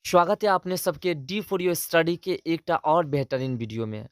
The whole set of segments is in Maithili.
स्वागत है अपने सबके डी फोर you study के एकटा और बेहतरीन वीडियो में।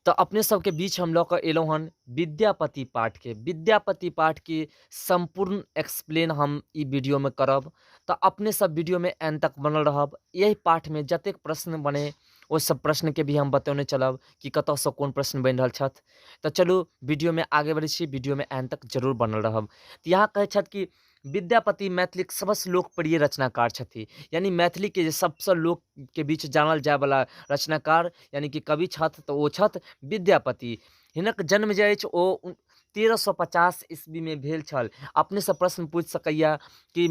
तो अपने सबके बीच हम लऽ कऽ एलहुँ हन विद्यापति पाठके। विद्यापति पाठके सम्पूर्ण एक्सप्लेन हम ई वीडियोमे करब, तऽ अपने सब वीडियोमे एंड तक बनल रहब। एहि पाठमे जतेक प्रश्न बने ओ सब प्रश्नके भी हम बतौने चलब कि कतऽसँ कोन प्रश्न बनि रहल छथि। तऽ चलू वीडियोमे आगे बढ़ै छी, वीडियोमे एंड तक जरूर बनल रहब। तऽ यहाँ कहै छथि कि विद्यापति मैथिलीक सबसँ लोकप्रिय रचनाकार छथि, यानी मैथिलीके जे सबसँ लोकके बीच जानल जायवला रचनाकार यानी कि कवि छथि तऽ ओ छथि विद्यापति। हिनक जन्म जे अछि ओ 1350 ईस्वीमे भेल छल। अपनेसँ प्रश्न पूछि सकैए कि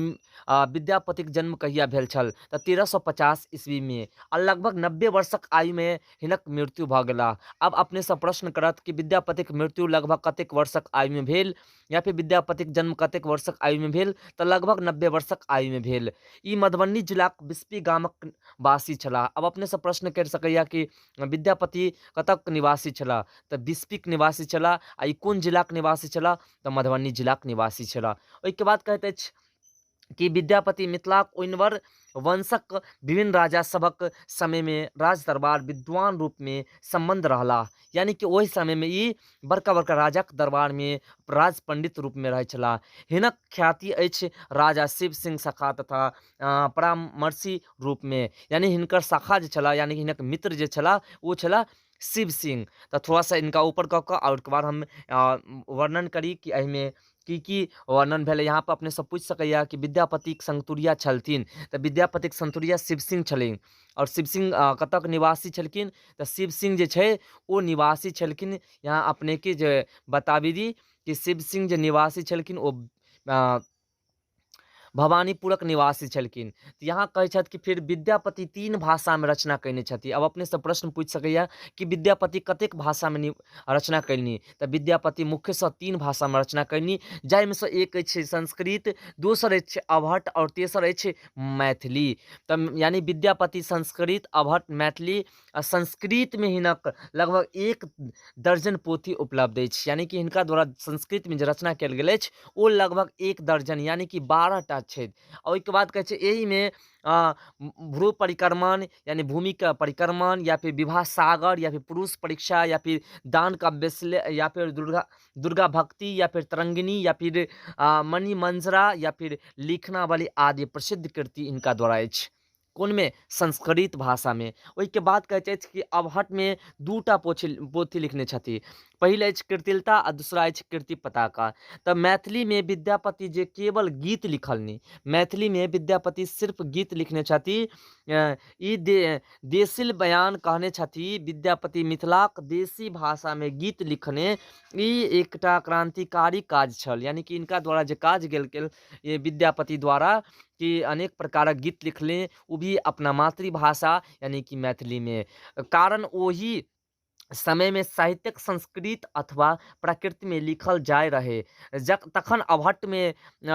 विद्यापतिक जन्म कहिया भेल छल, तऽ 1350 ईस्वीमे, आ लगभग 90 वर्षक आयुमे हिनक मृत्यु भऽ गेलाह। आब अपनेसँ प्रश्न करत कि विद्यापतिक मृत्यु लगभग कतेक वर्षक आयुमे भेल या फिर विद्यापतिक जन्म कतेक वर्षक आयुमे भेल, तऽ लगभग 90 वर्षक आयुमे भेल। ई मधुबनी जिलाक बिस्पी गामक वासी छलाह। आब अपनेसँ प्रश्न करि सकैए कि विद्यापति कतऽके निवासी छलाह, तऽ बिस्पीक निवासी छलाह। आ ई कोन जिलाक निवासी छलाह, तऽ मधुबनी जिलाक निवासी छलाह। ओहिके बाद कहैत अछि कि विद्यापति मिथिलाक ओइनवर वंशक विभिन्न राजा सभक समयमे राज दरबार विद्वान रूपमे सम्बन्ध रहलाह, यानी कि ओहि समयमे ई बड़का बड़का राजाक दरबारमे राज पंडित रूपमे रहै छलाह। हिनक ख्याति अछि राजा शिव सिंह सखा तथा परामर्शी रूपमे, यानी हिनकर शाखा जे छलाह यानी हिनक मित्र जे छलाह ओ छलाह शिव सिंह। तऽ थोड़ा सा इनका ऊपर कऽ कऽ आओर ओहिके बाद हम वर्णन करी कि एहिमे की की वर्णन भेलै। यहाँ पर अपने सब पूछि सकैए कि विद्यापतिक संगतुरिया छलथिन, तऽ विद्यापतिक संगतुरिया शिव सिंह छलनि। आओर शिव सिंह कतऽके निवासी छलखिन, तऽ शिव सिंह जे छै ओ निवासी छलखिन, यहाँ अपनेके जे बताबी दी कि शिव सिंह जे निवासी छलखिन ओ भवानीपुरक निवासी छलखिन। तऽ यहाँ कहै छथि कि फिर विद्यापति 3 भाषामे रचना कयने छथि। आब अपनेसँ प्रश्न पूछि सकैए कि विद्यापति कतेक भाषामे रचना कयलनि, तऽ विद्यापति मुख्यसँ 3 भाषामे रचना कयलनि, जाहिमे सँ एक अछि संस्कृत, दोसर अछि अवहट्ठ आओर तेसर अछि मैथिली। तऽ यानी विद्यापति संस्कृत, अवहट्ठ, मैथिली आ संस्कृतमे हिनक लगभग 1 दर्जन पोथी उपलब्ध अछि, यानी कि हिनका द्वारा संस्कृतमे जे रचना कयल गेल अछि ओ लगभग 1 दर्जन यानी कि 12 टा छै। आ ओहिके बाद कहै छै एहिमे भ्रू परिक्रमण यानी भूमिके परिक्रमण या फिर विवाह सागर या फिर पुरुष परीक्षा या फिर दान का विश्लेषण या फिर दुर्गा भक्ति या फिर तरंगिणी या फिर मणिमंजरा या फिर लिखनावली आदि प्रसिद्ध कृति हिनका द्वारा अछि। कोनमे? संस्कृत भाषामे। ओहिके बाद कहैत अछि कि अवहट्ठमे 2टा पोथी लिखने छथि, पहिल अछि कीर्तिलता आ दूसरा अछि कीर्ति पताका। तऽ मैथिलीमे विद्यापति जे केवल गीत लिखलनि, मैथिलीमे विद्यापति सिर्फ गीत लिखने छथि। ई देसिल बयान कहने छथि विद्यापति मिथिलाक देशी भाषामे गीत लिखने ई एकटा क्रांतिकारी काज छल, यानी कि इनका द्वारा जे काज गेल ये विद्यापति द्वारा कि अनेक प्रकारक गीत लिखले, ओ भी अपना मातृभाषा यानी कि मैथिलीमे, कारण ओहि समयमे साहित्यक संस्कृत अथवा प्राकृतमे लिखल जाय रहे। तखन अवहट्ठमे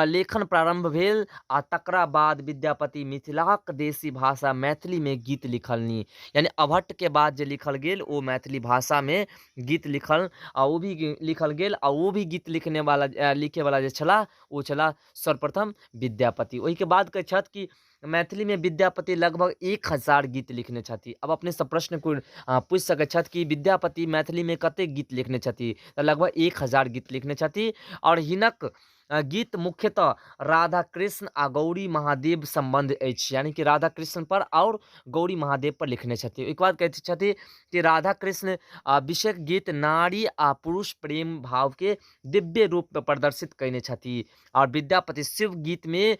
लेखन प्रारम्भ भेल आ तकरा बाद विद्यापति मिथिलाक देशी भाषा मैथिलीमे गीत लिखलनि, यानी अवहट्ठके बाद जे लिखल गेल ओ मैथिली भाषामे गीत लिखल आ ओ भी लिखल गेल आ ओ भी गीत लिखने वाला लिखे वाला जे छलाह ओ छलाह सर्वप्रथम विद्यापति। ओहिके बाद कहै छथि कि मैथिलीमे विद्यापति लगभग 1000 गीत लिखने छथि। अब अपनेसँ प्रश्न पूछि सकै छथि कि विद्यापति मैथिलीमे कतेक गीत लिखने छथि, तऽ लगभग 1000 गीत लिखने छथि। आओर हिनक गीत मुख्यतः राधा कृष्ण आ गौरी महादेव सम्बन्ध अछि, यानी कि राधा कृष्ण पर आओर गौरी महादेव पर लिखने छथि। ओहिके बाद कहैत छथि कि राधा कृष्ण विषयक गीत नारी आ पुरुष प्रेम भावके दिव्य रूपमे प्रदर्शित कयने छथि। आओर विद्यापति शिव गीतमे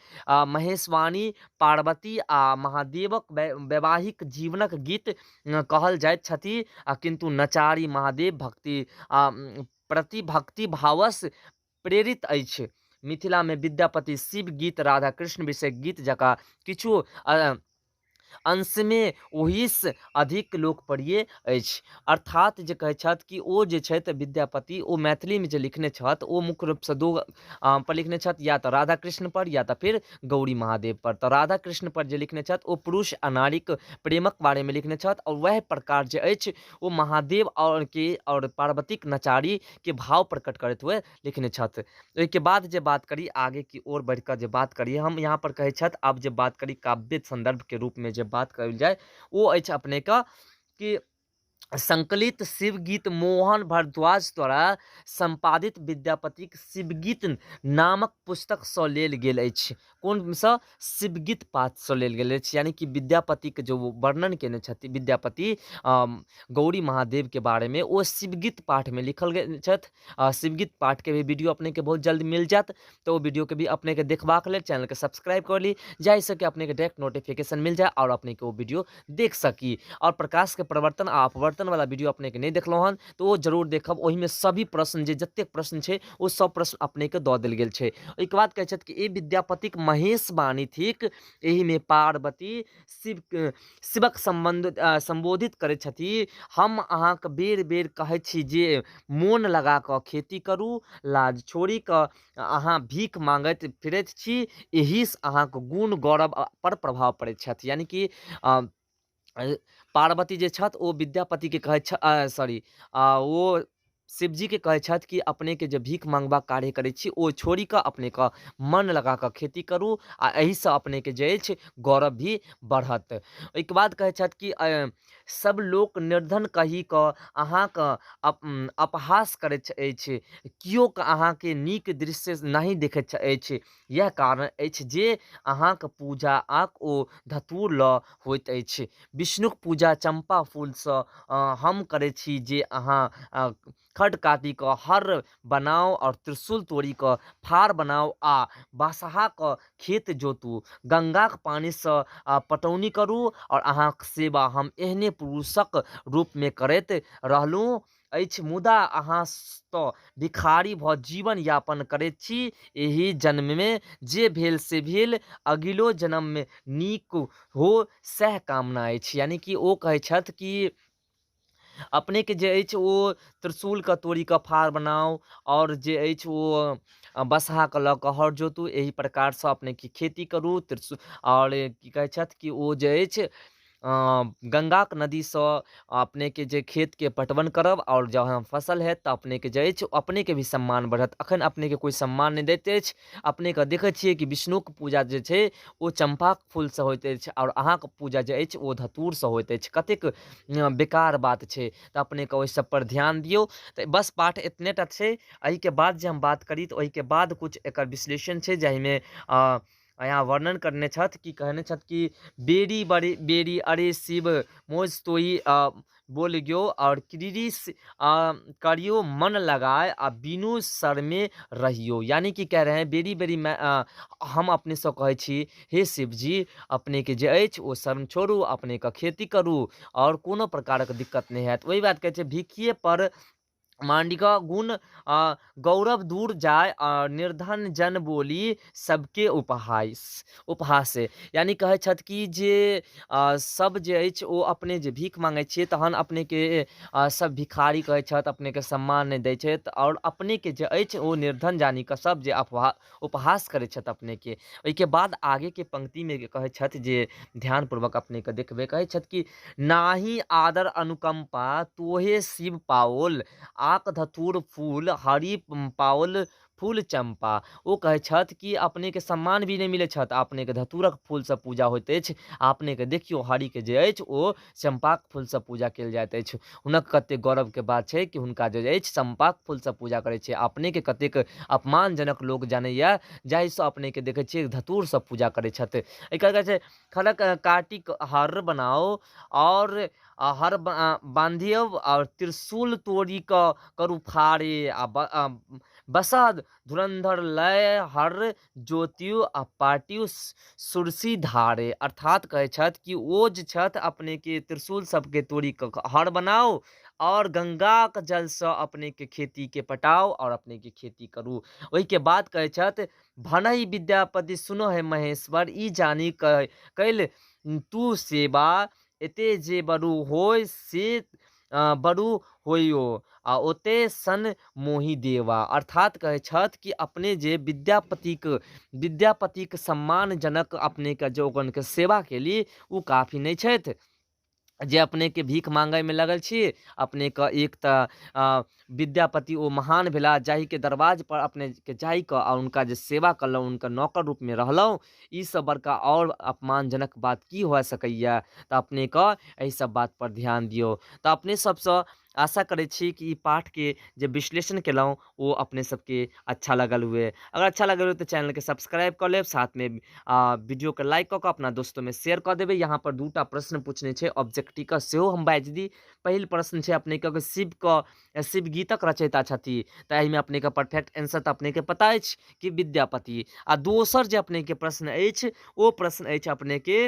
महेशवाणी, पार्वती आ महादेवक वैवाहिक जीवनक गीत कहल जाइत छथि, आ किन्तु नचारी महादेव भक्ति प्रति भक्ति भावसँ प्रेरित अछि। मिथिलामे विद्यापति शिव गीत, राधा कृष्ण विषयक गीत जकाँ किछु अंशमे ओहिसँ अधिक लोकप्रिय अछि। अर्थात जे कहै छथि कि ओ जे छथि विद्यापति ओ मैथिलीमे जे लिखने छथि ओ मुख्य रूपसँ दू पर लिखने छथि, या तऽ राधा कृष्ण पर या तऽ फिर गौरी महादेव पर। तऽ राधा कृष्ण पर जे लिखने छथि ओ पुरुष आ नारीक प्रेमक बारेमे लिखने छथि, आओर वएह प्रकार जे अछि ओ महादेव आओर के आओर पार्वतीक नचारीके भाव प्रकट करैत हुए लिखने छथि। ओहिके बाद जे बात करी आगे की ओर बढ़िकऽ जे बात करी हम यहाँ पर कहै छथि, आब जे बात करी काव्य सन्दर्भके रूपमे जे बात कयल जाय ओ अछि अपनेके कि संकलित शिवगीत मोहन भारद्वाज द्वारा सम्पादित विद्यापतिक शिवगीत नामक पुस्तकसँ लेल गेल अछि। कोनसँ? शिवगीत पाठसँ लेल गेल अछि। यानि कि विद्यापतिके जो वर्णन केने छथि विद्यापति गौरी महादेवके बारेमे, ओ शिवगीत पाठमे लिखल गेल छथि। शिवगीत पाठके भी वीडियो अपनेके बहुत जल्द मिल जायत, तऽ ओ वीडियोके भी अपनेके देखबाक लेल चैनलके सब्सक्राइब कऽ ली, जाहिसँ कि अपनेके डायरेक्ट नोटिफिकेशन मिल जाय आओर अपनेके ओ वीडियो देख सकी। आओर प्रकाशके प्रवर्तन आ अपवर्तन वाला वीडियो अपनेके नहि देखलहुँ हन तऽ ओ जरूर देखब। ओहिमे सभी प्रश्न जे जतेक प्रश्न छै ओ सब प्रश्न अपनेके दऽ देल गेल छै। ओहिके बाद कहै छथि कि ई विद्यापतिक महेश वाणी थिक। एहिमे पार्वती शिव शिवक सम्बन्ध सम्बोधित करै छथि। हम अहाँके बेर बेर कहै छी जे मोन लगा कऽ खेती करू, लाज छोड़ि कऽ अहाँ भीख मांगैत फिरैत छी, एहिसँ अहाँके गुण गौरव पर प्रभाव पड़ैत छथि। यानि कि पार्वती जे छथि ओ विद्यापतिके कहै छथि, सॉरी, ओ शिवजीके कहै छथि कि अपनेके जे भीख मांगबाक कार्य करै छी ओ छोड़ि कऽ अपनेके मन लगा कऽ खेती करू आ एहिसँ अपनेके जे अछि गौरव भी बढ़त। ओहिके बाद कहै छथि कि सब लोक निर्धन कहि कऽ अहाँके अपहास करैत अछि, केओ अहाँके नीक दृश्य नहि देखैत अछि। इएह कारण अछि जे अहाँक पूजा आक ओ धतूर लऽ होइत अछि। विष्णुक पूजा चम्पा फूलसँ हम करै छी जे अहाँ खढ़ काटि कऽ हर बनाउ आओर त्रिशूल तोड़ि कऽ फाड़ बनाउ आ बसहाके खेत जोतू, गंगाक पानिसँ पटौनी करू आओर अहाँक सेवा हम एहने पुरुषक रूपमे करैत रहलहुँ अछि, मुदा अहाँ तऽ भिखारी भऽ जीवन यापन करैत छी। एहि जन्ममे जे भेल से भेल, अगिलो जन्ममे नीक हो सएह कामना अछि। यानि कि ओ कहै छथि कि अपनेके जे अछि ओ त्रिशूलके तोड़ि कऽ फाड़ बनाउ आओर जे अछि ओ बसहाके लऽ कऽ हर जोतू, एहि प्रकारसँ अपनेके खेती करू। त्रिशूल आओर की कहै छथि कि ओ जे अछि गङ्गाक नदीसँ अपनेके जे खेतके पटवन करब आओर जहन फसल हैत तऽ अपनेके जे अछि अपनेके भी सम्मान बढ़त। अखन अपनेके कोइ सम्मान नहि दैत अछि। अपनेके देखै छियै कि विष्णुके पूजा जे छै ओ चम्पाक फूलसँ होइत अछि आओर अहाँके पूजा जे अछि ओ धतूरसँ होइत अछि। कतेक बेकार बात छै। तऽ अपनेके ओहि सबपर ध्यान दियौ। तऽ बस पाठ एतने टा छै। एहिके बाद जे हम बात करी तऽ ओहिके बाद किछु एकर विश्लेषण छै, जाहिमे यहाँ वर्णन करने छथि कि कहने छथि कि बेरी बड़ी बेरी अरे शिव मोज तोही बोल गयो और क्रीड़ी करियो मन लगाए आ बिनु शरमे रहियो। यानी कि कह रहे हैं बेरी बेरी मैं हम अपनेसँ कहै छी हे शिवजी, अपनेके जे अछि ओ शर्म छोड़ू, अपनेके खेती करू आओर कोनो प्रकारक दिक्कत नहि हैत। ओहि बात कहै छै भिखिए पर मांडिका गुण गौरव दूर जाय आ निर्धन जन बोली सबके उपहास उपहासे। यानि कहै छथि कि जे सब जे अछि ओ अपने जे भीख मांगै छियै तहन अपनेके सब भिखारी कहै छथि, अपनेके सम्मान नहि दै छथि आओर अपनेके जे अछि ओ निर्धन जानि कऽ सब जे अफवाह उपहास करै छथि अपनेके। ओहिके बाद आगेके पंक्तिमे कहै छथि जे ध्यानपूर्वक अपनेके देखबै, कहै छथि कि नाही आदर अनुकम्पा तोहे शिव पाओल, आक धतूर फूल हरि पाओल फूल चम्पा। ओ कहै छथि कि अपनेके सम्मान भी नहि मिलै छथि, अपनेके धतूरक फूलसँ पूजा होइत अछि आ अपनेके देखियौ हरिके जे अछि ओ चम्पाक फूलसँ पूजा कयल जाइत अछि। हुनक कतेक गौरवके बात छै कि हुनका जे अछि चम्पाक फूलसँ पूजा करै छै। अपनेके कतेक अपमानजनक लोक जानैए जाहिसँ अपनेके देखै छियै धतूरसँ पूजा करै छथि। एकर कहै छै खड़क काटिक हर बनाओ आओर हर बाँधियौ आओर त्रिशूल तोड़ि कऽ करू फाड़े आ बसद धुरन्धर लय हर ज्योतियो आ पाटियो सुरसी धारे। अर्थात कहै छथि कि ओ जे छथि अपनेके त्रिशूल सबके तोड़ि कऽ हर बनाउ आओर गंगाक जलसँ अपनेके खेतीके पटाउ आओर अपनेके खेती करू। ओहिके बाद कहै छथि भनहि विद्यापति सुनो हे महेश्वर, ई जानि कैल तू सेवा, एते जे बरु होय से बरु होइयो आ ओते सन मोहि देवा। अर्थात कहै छथि कि अपने जे विद्यापतिक विद्यापतिक सम्मानजनक अपनेके जे ओकनके सेवा केली ओ काफी नहि छथि। जे अपनेके भीख माँगैमे लगल छी। अपनेके एक तऽ विद्यापति ओ महान भेलाह जाहिके दरबाजपर अपनेके जाइके आओर हुनका जे सेवा कयलहुँ, हुनकर नौकर रूपमे रहलहुँ, ईसँ बड़का आओर अपमानजनक बात की भऽ सकैए? तऽ अपनेके एहि सब बातपर ध्यान दियौ। तऽ अपने सबसँ आशा करै छी कि ई पाठके जे विश्लेषण केलहुँ ओ अपने सबके अच्छा लगल हुए। अगर अच्छा लगल हुए तऽ चैनलके सब्सक्राइब कऽ लेब, साथमे वीडियोके लाइक कऽ कऽ अपना दोस्तोमे शेयर कऽ देबै। यहाँ पर दूटा प्रश्न पूछने छै ऑब्जेक्टिवके, सेहो हम बाजि दी। पहिल प्रश्न छै अपनेके शिवके शिव गीतक रचयिता छथि, तऽ एहिमे अपनेके परफेक्ट आंसर तऽ अपनेके पता अछि कि विद्यापति। आ दोसर जे अपनेके प्रश्न अछि ओ प्रश्न अछि अपनेके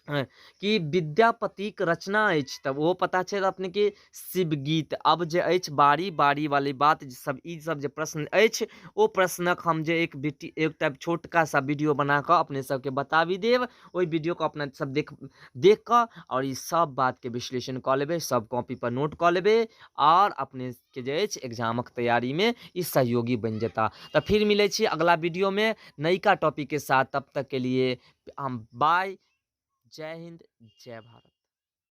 कि विद्यापतिक रचना अछि, तब ओहो पता छै अपनेके शिवगीत। अब जे अछि बारी बारी वाली बात सब, ई सब जे प्रश्न अछि ओ प्रश्नक हम जे एक बेटी एकटा छोटका सा वीडियो बना कऽ अपने सबके बताबी देब। ओहि वीडियोके अपना सब देख देख कऽ आओर ई सब बातके विश्लेषण कऽ लेबै, सब कॉपी पर नोट कऽ लेबै आओर अपनेके जे अछि एग्जामक तैयारीमे ई सहयोगी बनि जेता। तऽ फिर मिलै छी अगला वीडियोमे नयका टॉपिकके साथ, तब तक के लिए हम बाय, जय हिंद, जय भारत।